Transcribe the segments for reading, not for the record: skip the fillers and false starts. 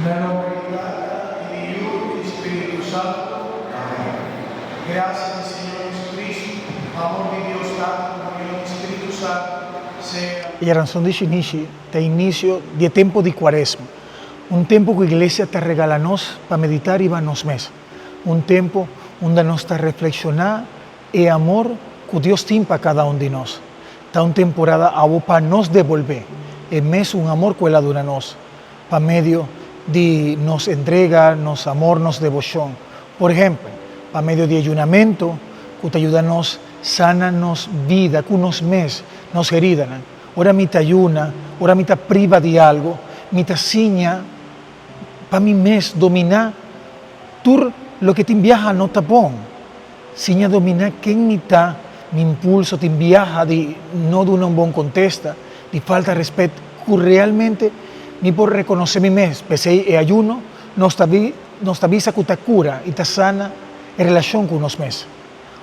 Na nòmber di Tata, i di Yu, i di Spiritu Santu. Amèn. Grasia di Señor Jesucristo, amor di Dios Tata, komunion di Spiritu Santu sea. E Ranson di Shinishi ta inisio di e tempu di Kuaresma, un tempu ku Iglesia ta regala nos pa meditá riba nos mes, un tempu unda nos ta reflekshoná e amor ku Dios tin pa kada un di nos. Ta un temporada awo pa nos debolbé e mesun amor ku el a duna nos pa medio di nos entrega, nos amor, nos deboshon. Por ehempel, pa medio di e yunamentu ku ta yuda nos sana nos bida ku nos mes, nos heridanan. Ora mi ta yuna, ora mi ta priva di algu, mi ta siña pa mi mes dominá tur loke tin biaha no ta bon. Siña dominá ken mi ta, mi impulso tin biaha di no duna un bon kontesta, di falta respet ku realmente mi por rekonosé mi mes. P'esei e ayuno nos ta nos ta bisa ku ta kura i ta sana e relashon ku nos mes.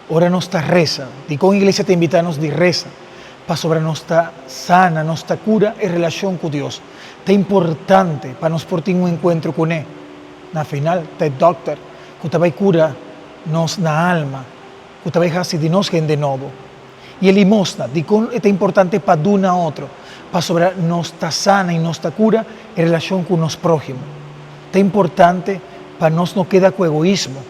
Ora nos ta resa, dikon iglesia ta invitá nos di resa? Pasobra nos ta sana, nos ta kura e relashon ku Dios. Ta importante pa nos por tin un enkuentro kuné. Na final ta e dòkter ku ta bai kura nos na alma, ku ta bai hasi di nos hende nobo. I e limosna, dikon e ta importante pa duna otro? Pasobra nos ta sana i nos ta kura e relashon ku nos próhimo. Ta importante pa nos no keda ku egoismo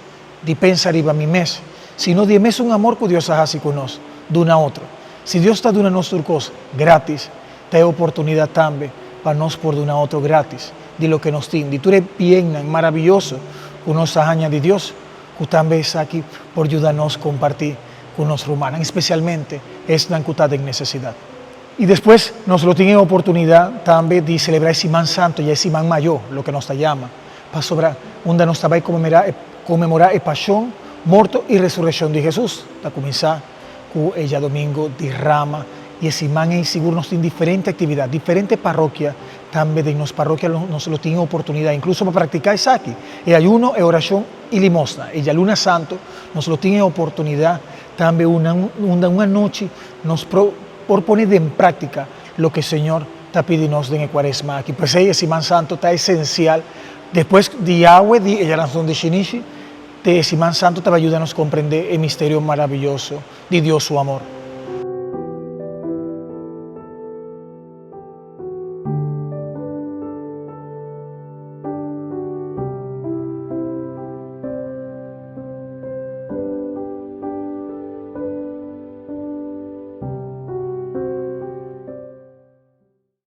di pensa riba mi mes, sino di e mesun amor ku Dios a hasi ku nos, duna otro. Si Dios ta duna nos tur kos grátis, ta e oportunidat tambe pa nos por duna otro grátis di loke nos tin, di tur e biennan maraviyoso ku nos a haña di Dios, ku tambe esaki por yuda nos kompartí ku nos rumannan, espesialmente esnan ku ta den nesesidat. I despues nos lo tin e oportunidat tambe di selebrá e Siman Santu, ya e Siman Mayó, loke nos ta yama, pasobra unda nos ta bai konmemorá e konmemorá e pashon, morto i resurekshon di Hesus. Ta kuminsá ku e djadomingo di Rama i e siman ei sigur nos tin diferente aktividat, diferente parokia tambe den nos parokia lo nos lo tin e oportunidat inkluso pa praktiká esaki, e ayuno, e orashon i limosna. E djaluna santu nos lo tin e oportunidat tambe una unda un anochi nos pro por pone den práktika loke Señor ta pidi nos den e kuaresma aki. P'esei e siman santu ta esensial despues di Yahweh di e djaranson di shinishi. Te e Siman Santu ta bai yuda nos komprendé e misterio maraviyoso di Dios su amor.